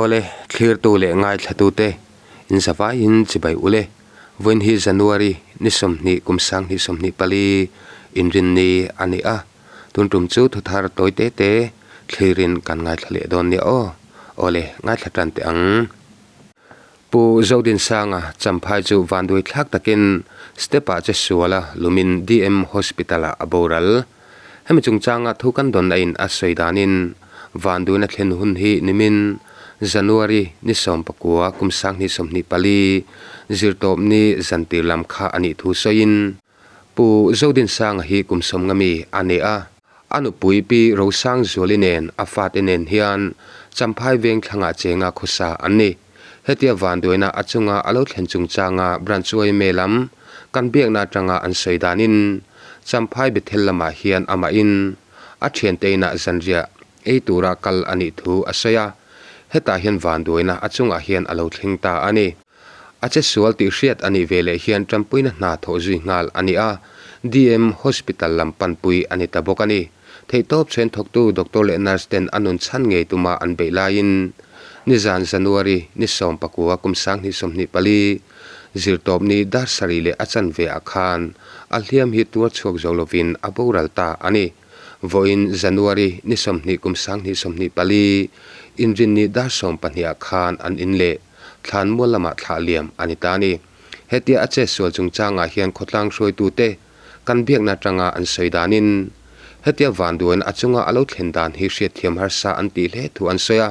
Awle, thlirtu leh ngaithlatute, inzavaiin chibai ule. Vawiin hi January ni 20 kum 2024 inrinni a ni a, tun tum chu thuthar tawi te te thlirin kan ngaithla leh dawn nia aw. Awle, ngaithla tan teh ang. Pu Zodinsanga Champhai chu vanduai thlak takin step-ah che sual a lumin DM Hospital-ah a boral. Hemi chungchanga thu kan dawn aiin a sawi danin vanduaina thlen hun hi nimin January ni 19 kum 2024 zirtawpni zantir lam kha a nih thu sawiin Pu Zodinsanga hi kum 50 mi a ni a. A nupui Pi Rosangzuali nen a fate nen hian Champhai veng thlangah chenga khawsa an ni. Hetia vanduaina a chunga a lo thlen chungchanga Branch yma lam kan biakna atanga an sawi danin Champhai Bethel lamah hian amahin a thiante inah zanriah ei tura kal a nih thu a sawi a, hetah hian vanduaina a chungah hian a lo thleng ta a ni. A che sual tih hriat a nih veleh hian tanpuina hna thawh zui nghal a ni a, DM Hospital lam panpui a ni ta bawk a ni. Theihtawp chhen thawktu doctor leh nurse ten a nun chhan ngei tuma an beih laiin nizan January ni 19 kum 2024 zirtawpni dar sarih leh a chanve ah khan a hliam hi tuar chhuak zo lovin a boral ta a ni. Vawiin January ni 20 kum 2024 inrinni dar 12 ah khan an in leh thlan mual lamah thlah liam a ni ta a ni. Hetia a chetsual chungchangah hian khawtlang hruaitute kan biakna atanga an sawi danin hetia vanduain a chunga a lo thlen dan hi hriatthiam harsa an tih hle thu an sawi a,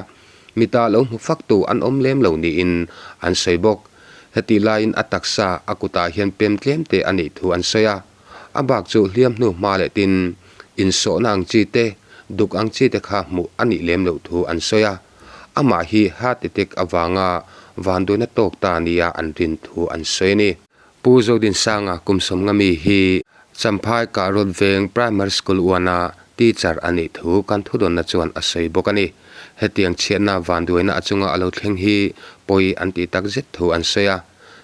mita lo hmu faktu an awm lem lo niin an sawi bawk. Hetih laiin a taksa a kutah hian pem tlem te a nih thu an sawi a, a bak chu hliam hnu hma leh tin insawhna ang chi te, duk ang chi te kha hmuh a nih lem loh thu an sawi a. Amah hi heart attack avanga vanduaina tawk ta nia an rin thu an sawi a ni. Pu Zodinsanga kum 50 mi hi Champhai Kahrawt Veng Primary School uana teacher a nih thu kan thudawnna chuan a sawi bawk a ni. Hetiang chhiatna vanduaina a chunga a lo thleng hi pawi an tih tak zet thu an sawi a.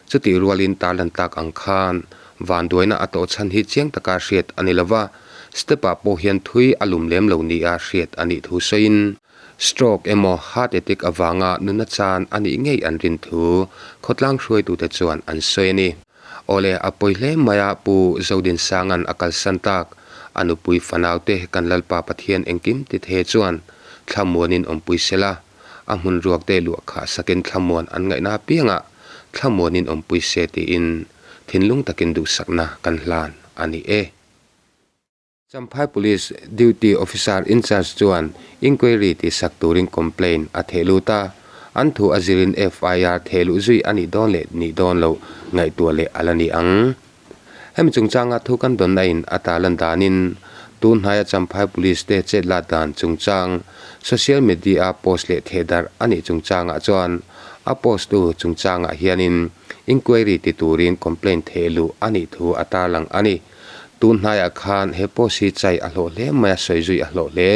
Chutih rualin tarlan tak ang khan vanduaina a tawh chhan hi chiang taka hriat a ni lova, step-ah pawh hian thui a lum lem lo nia hriat a nih thu sawiin, Stroke emaw heart attack avanga nuna chan a nih ngei an rin thu khawtlang hruaitute chuan an sawi a ni. Awle, a pawi hle mai a Pu Zodinsanga'n a kalsan tak, a nupui fanaute kan Lalpa Pathian engkim ti the chuan thlamuanin awmpui sela, a hmun ruakte luah khah sakin thlamuan an ngaihna apiangah thlamuanin awmpui se tiin thinlung takin duhsakna kan hlan a ni e. Champhai Police Duty Officer in charge chuan inquiry tih sak turin complaint a theh lut a, an thu a zirin FIR theh luh zui a nih dawn leh nih dawn loh ngaihtuah leh a la ni ang. Hemi chungchanga thu kan dawnna in a tarlan danin tun hnaia Champhai Police te chet lat dan chungchang social media a post leh theh darh a nih chungchangah chuan a post tu chungchangah hianin inquiry ti turin complaint theh luh a nih thu a tarlang a ni. Tun hnaiah khan he post hi chai a hlawh hle mai a, sawi zui a hlawh hle.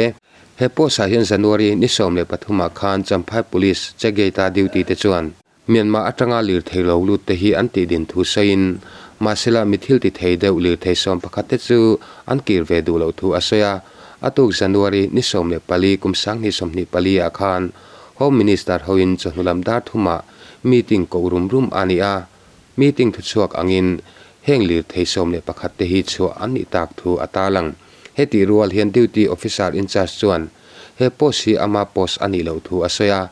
He post ah hian January ni 13 ah khan Champhai Police Check Gate a duty te chuan Myanmar atanga lirthei lo lut te hi an tih din thu sawiin mahsela mi thil ti thei deuh lirthei 11 te chu an kir ve duh loh thu a sawi a. A tuk January ni 14 kum 2024 ah khan Home Minister hoin chawhnu lam dar thumah meeting koh rum rum a ni a. Meeting thuchhuak angin heng lirthei 11 te hi chhuah an nih tak thu a tarlang. Hetih rual hian Duty Officer in charge chuan he post hi ama post a nih loh thu a sawi a,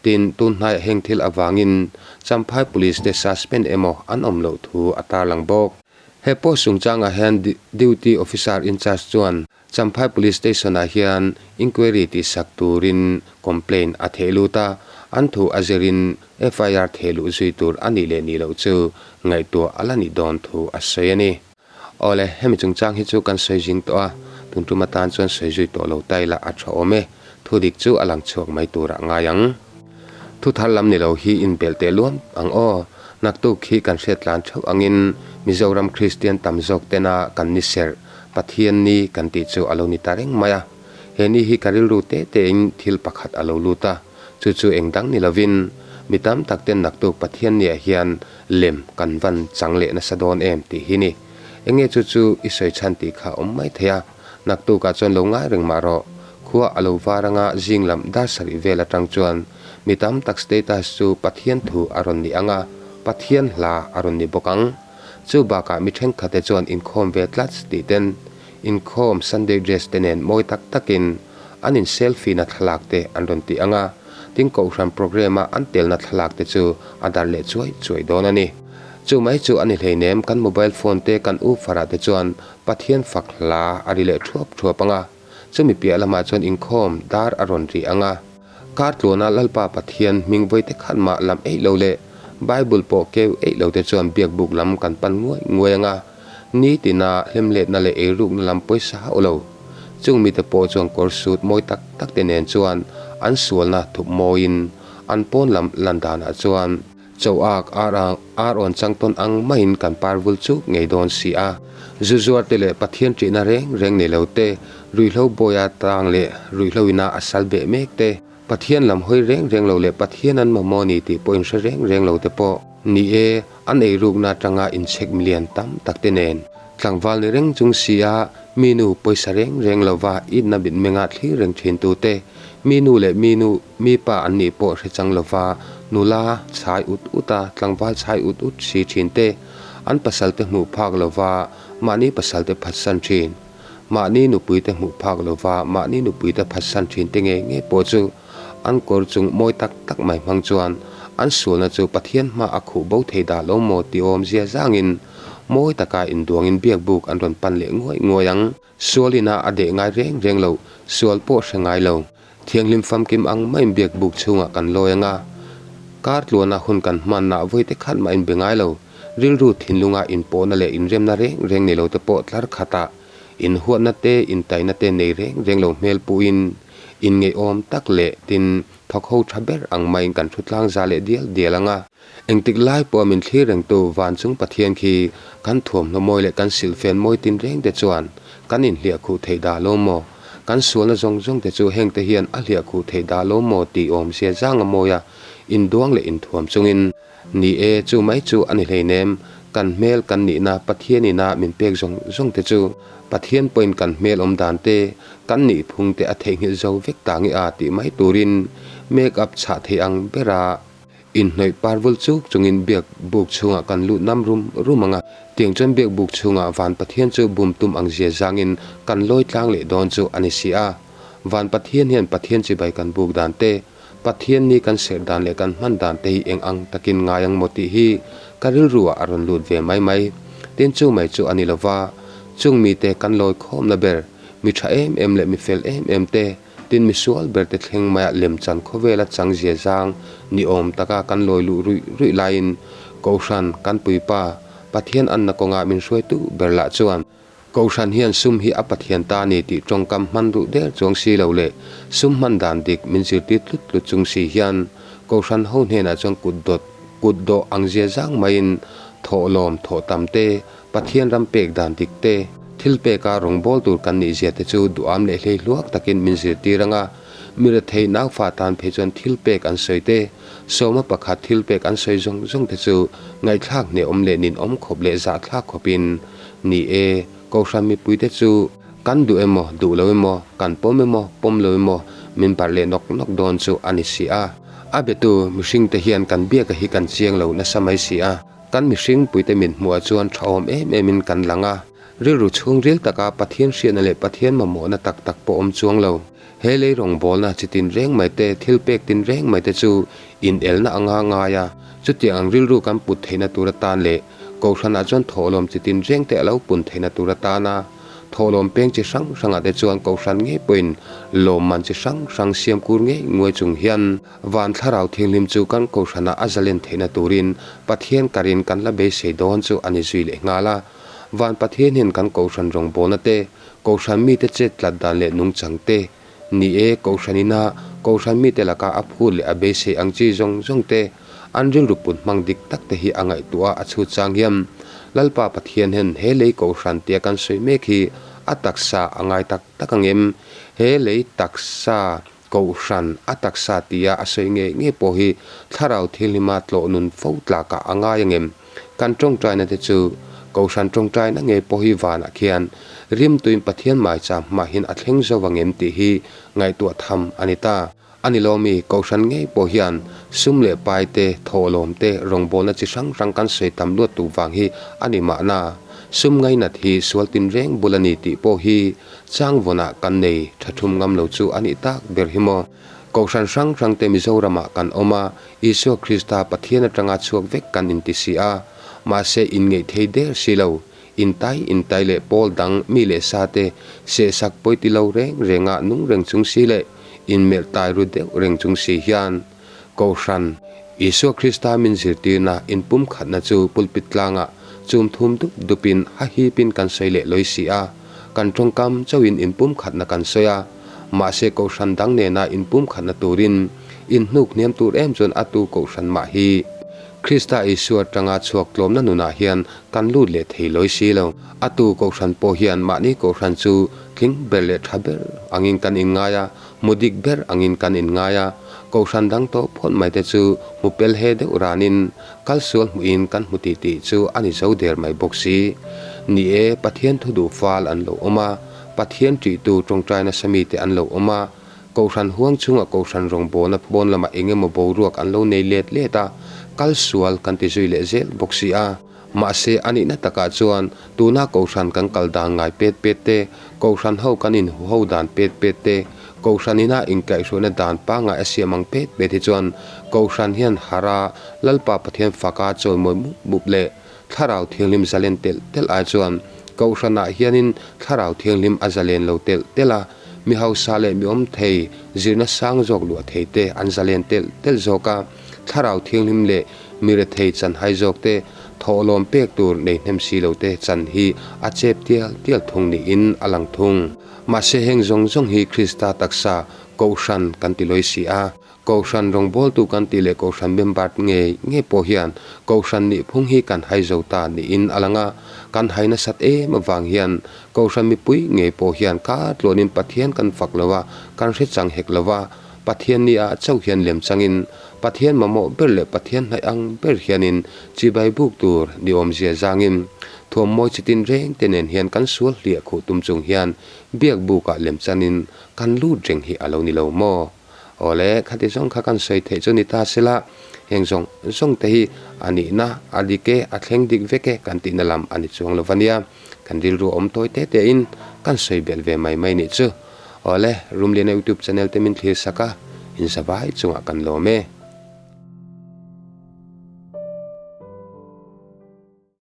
tin, tun hnaiah heng thil avangin Champhai Police te suspend emaw an awm loh thu a tarlang bawk. He post chungchangah hian Duty Officer in charge chuan Champhai Police Station-ah hian inquiry tihsak turin complaint a theh lut a, an thu a zirin FIR theh luh zui tur a nih leh nih loh chu ngaihtuah a la nih dawn thu a sawi a ni. Awle, hemi chungchang hi chu kan sawi zing tawh a, tun tum atan chuan sawi zui tawh lo ta ila a tha awm e, thu dik chu a lang chhuak mai turah ngai ang. Thu thar lam ni lo hi inbelh teh luam ang aw, naktuk hi kan hriat tlan theuh angin Mizoram Kristian tam zawk tena kan ni serh Pathian ni kan tih chu a lo ni ta reng mai a. He ni hi ka rilru te tein thil pakhat a lo lut a, chu chu eng dang ni lovin mi tam tak ten naktuk Pathian niah hian lem kan van chang leh nasa dawn em tih hi ni. Enge chu chu i sawi chhan tih kha awm mai thei a, naktukah chuan lo ngai reng mah rawh. Khua a lo var anga zing lam dar sarih vel atang chuan Mi tam tak status chu Pathian thu a rawn ni ang a, Pathian hla a rawn ni bawk ang. Chu bakah mi thenkhatte chuan inkhawm ve tlats tih ten inkhawm Sunday dress te nen mawi tak takin an in selfie na thlalak te an rawn ti ang a, tin kohhran programme a an telna thlalak te chu a darh leh chuai chuai dawn a ni. Chu mai chu a ni hleinem kan mobile phone te kan ufar ah te chuan Pathian fak hla a ri leh thuap thuap ang a, chumi piah lamah chuan inkhawm dar a rawn ri ang a. Kar tluana Lalpa Pathian hming vawi te khat mah lam eih lo leh Bible pawh keu eih lo te chuan biakbuk lam kan pan nguai nguai ang a, nitina hlemletna leh eirukna lam pawisa hauh lo. Chung mite pawh chuan kawr sut mawi tak tak te nen chuan an sualna thup mawiin an pawn lam lan danah chuan Cho ak ar ang ar awn chang tawn ang maiin kan par vul chuk ngei dawn si a. Zu zuar te leh Pathian ṭihna reng reng nei lo te, ruihhlo bawia tang leh ruihhlo ina a sal beh mek te, Pathian lam hawi reng reng lo leh Pathian an mamawh ni tih pawh inhre reng reng lo te pawh ni e, an eirukna atanga inchhek milian tam tak te nen tlangval ni reng chung si a, mi nu pawisa reng reng lova itna mitmenga thlir reng thin tu te, mi nu leh mi nu Mi pa an nih pawh hre chang lova nula chhai ut ut a, tlangval chhai ut ut si thin te, an pasal te hmuh phak lova mahni pasal te phatsan thin, mahni nupui te hmuh phak lova mahni nupui te phatsan thin te ngei ngei pawh chu an kawr chung mawi tak tak mai hmang chuan an sualna chu Pathian hma a khuh bo thei dah lo maw ti awmzia zangin mawi taka induangin biakbuk an rawn pan leh nguai nguai ang. Sualina a deh ngai reng reng lo, sual pawh hre ngai lo. Thianghlim famkim ang maiin biak buk chhungah kan lawi ang a, kar tluana hun kan hmanna vawi te khat mah inbe ngai lo. Rilru thinlunga inpawhna leh inremna reng reng nei lo te pawh tlar khatah inhuatna te, intaina te nei reng reng lo hmel puhin inngeihawm tak leh tin thawk ho tha ber ang maiin kan thu tlang za leh dial dial ang a. Engtik lai pawh min thlir rengtu van chung Pathian khi kan thuamhnaw mawi leh kan silhfen mawi tin reng te chuan kan inhliah khuh theih dah lo maw? Kan sualna zawng zawng te chu heng te hian a hliah khuh theih dah lo maw tih awmzia zanga mawia induang leh inthuam chungin, Ni e, chu mai chu a ni hleinem, kan hmel kan nihna Pathian ina min pek zawng zawng te chu Pathian pawhin kan hmel awm dan te, kan nihphung te a theihnghilh zo vek ta nge a tih mai turin make up chhah thei ang bera Inhnawih par vul chuk chungin biak buk chhungah kan lut nam rum rum ang a, tiang chuan biak buk chhungah Van Pathian chu bum tum ang zia zangin kan lawi tlang leh dawn chu a ni si a. Van Pathian hian Pathian chibai kan buk dan te, Pathian ni kan serh dan leh kan hman dan te hi eng ang takin ngai ang maw tih hi ka rilru ah a rawn lut ve mai mai. Tin chu mai chu a ni lova, chung mite kan lawi khawmna ber, mi tha em em leh mi fel em em te, Tin misual ber te thleng maiah lemchan khawvela chang zia zang ni awm taka kan lawi luh ruih ruih laiin Kohhran kan puipa Pathian anna kawngah min hruaitu ber lah chuan Kohhran hian sum hi a Pathian ta a ni tih tawngkam hman duh der chuang si lo leh sum hman dan dik min zirtir tlut tlut chung si hian Kohhran ho hnenah chuan kut dawt kut dawh ang zia zang maiin thawhlawm thawh tam te Pathian ram pek dan dik te, thil peka rawngbâwl tur kan nih zia te chu duham leh hlei hluak takin min zirtir ang a. Mi rethei naufa tan phei chuan thil pek an sawi te, sawma pakhat thil pek an sawi zawng zawng te chu ngaihthlak hnehawm leh ninawm khawp leh zahthlak khawpin ni e. Kohhran mipui te chu kan duh emaw, duh lo emaw, kan pawm emaw, pawm lo emaw min barh leh nawk nawk dawn chu a ni si a. A betu mihringte hian kan biaka hi kan chiang lo nasa mai si a. Kan mihring puite min hmuhah chuan tha awm em emin kan lang a, rilru chhungril taka Pathian hriatna leh Pathian mamawhna tak tak pawh awm chuang lo. He lei rawngbawlna chi tin reng mai te, thil pek tin reng mai te chu inelna anga ngai a, chutiang ang rilru kan put theihna tur atan leh Kohhranah chuan thawhlawm chi tin reng te a lo pun theihna tur atana thawhlawm peng chi hrang hrangah te chuan Kohhran ngei pawhin lawmman chi hrang hrang siam kur ngei nguai chung hian Van Thlarau Thianghlim chu kan Kohhranah a zalen theihna turin Pathian karin kan la beisei dawn chu a ni zui leh nghal a. Van Pathian hian kan Kohhran rawngbawlna te, Kohhran mite chet tlat dan leh nungchang te, ni e, Kohhran ina Kohhran mite laka a phut leh a beisei ang chi zawng zawng te, an rilru put hmang dik tak te hi a ngaihtuah a chhut chang hian Lalpa Pathian hian he lei Kohhran tia kan sawi mek hi a taksa a ngai tak tak ang em? He lei taksa Kohhran a taksa tia a sawi ngei ngei pawh hi thlarau thilhlima tlawh nun fo tlakah a ngai angem? Kan tawngtaina te chu Kohhran tawngtaina ngei pawh hi vanah khian rimtuin Pathian maicham hmahin a thleng zo angem tih hi ngaihtuah tham a ni ta. A ni lo mi, Kohhran ngei pawh hian sum leh pai te, thawhlawm te, rawngbawlna chi hrang hrang kan sawi tam luat tuk vang hi a ni mahna. Sum ngainat hi sual tinreng bul a ni tih pawh hi changvawnah kan nei tha thum ngam lo chu a nih tak ber hi maw. Kohhran hrang hrang te Mizoramah kan awm a, Isua Krista Pathian atanga chhuak vek kan inti si a, mahse inngeih thei der si lo. Intai intai leh pawl dang mi leh sa te sehsak pawi ti lo reng renga nung reng chung si leh inmelh tai ru deuh reng chung si hian Kohhran Isua Krista min zirtirna inpumkhatna chu pulpit tlangah chum thum dup dupin hahipin kan sawi leh lawi si a, kan tawngkam chauhin inpumkhatna kan sawi a, mahse Kohhran dang nena inpumkhatna turin inhnuk hniam tur em chuan a tu Kohhran mah hi Krista Isua atanga chhuak tlawmna nunah hian kan lut leh thei lawi si lo. A tu Kohhran pawh hian mahni Kohhran chu tling ber leh tha ber angin kan inngai a, hmu dik ber angin kan inngai a. Kohhran dang tawh phawt mai te chu hmu pel he deuh ranin kal sual hmuhin kan hmu tih tih chu a ni zo der mai bawk si. Ni e, Pathian thu duh fal an lo awm a, Pathian ṭihtu ṭawngṭai nasa mite an lo awm a, Kohhran huang chhungah Kohhran rawngbawlna pawn lamah eng emaw boruak an lo nei let let a, kal sual kan ti zui leh zel bawk si a. Mahse, a nihna takah chuan tuna Kohhran kan kal dan ngai pet pet te, Kohhran ho kan inhuho dan pet pet te, Kohhran ina inkaihhruaina dan pangngai a siam ang pet pet hi chuan Kohhran hian harh a, Lalpa Pathian faka chawimawi mup mup leh Thlarau Thianghlim zalen telh telh ai chuan Kohhranah hianin Thlarau Thianghlim a zalen lo telh telh a, Mi hausa leh mi awm thei, zirna sang zawk luah thei te an zalen telh telh zawk a, thlarau thianghlim leh mi rethei chan hai zawk te, thawhlawm pek tur nei hnem si lo te chan hi a chep tial tial thung niin a lang thung. Mahse heng zawng zawng hi Krista taksa Kohhran kan ti lawi si a, Kohhran rawngbawltu kan tih leh Kohhran member ngei ngei pawh hian Kohhran nihphung hi kan hai zo ta niin a lang a, kan hai nasat em avang hian Kohhran mipui ngei pawh hian kar tluanin Pathian kan fak lo a, kan hre chang hek lo a, Pathian ni ah chauh hian lem changin Pathian mamawh ber leh Pathian hnaih ang ber hianin chibai buk tur ni awmzia zangin thuammawi chitin reng te nen hian kan sual hliah khuh tum chung hian biak bukah lem chanin kan lut reng hi a lo ni lo maw? Awle, khati zawng kha kan sawi theih chu ni ta sela, heng zawng zawng te hi a nihna, a dik e, a thleng dik vek e kan tihna lam a ni chuang lo va nia. Kan rilru awm tawi te te in kan sawi belh ve mai mai nih chu. Awle, Rumliana YouTube channel te min thlir sak a, in zavai chungah kan lawm e.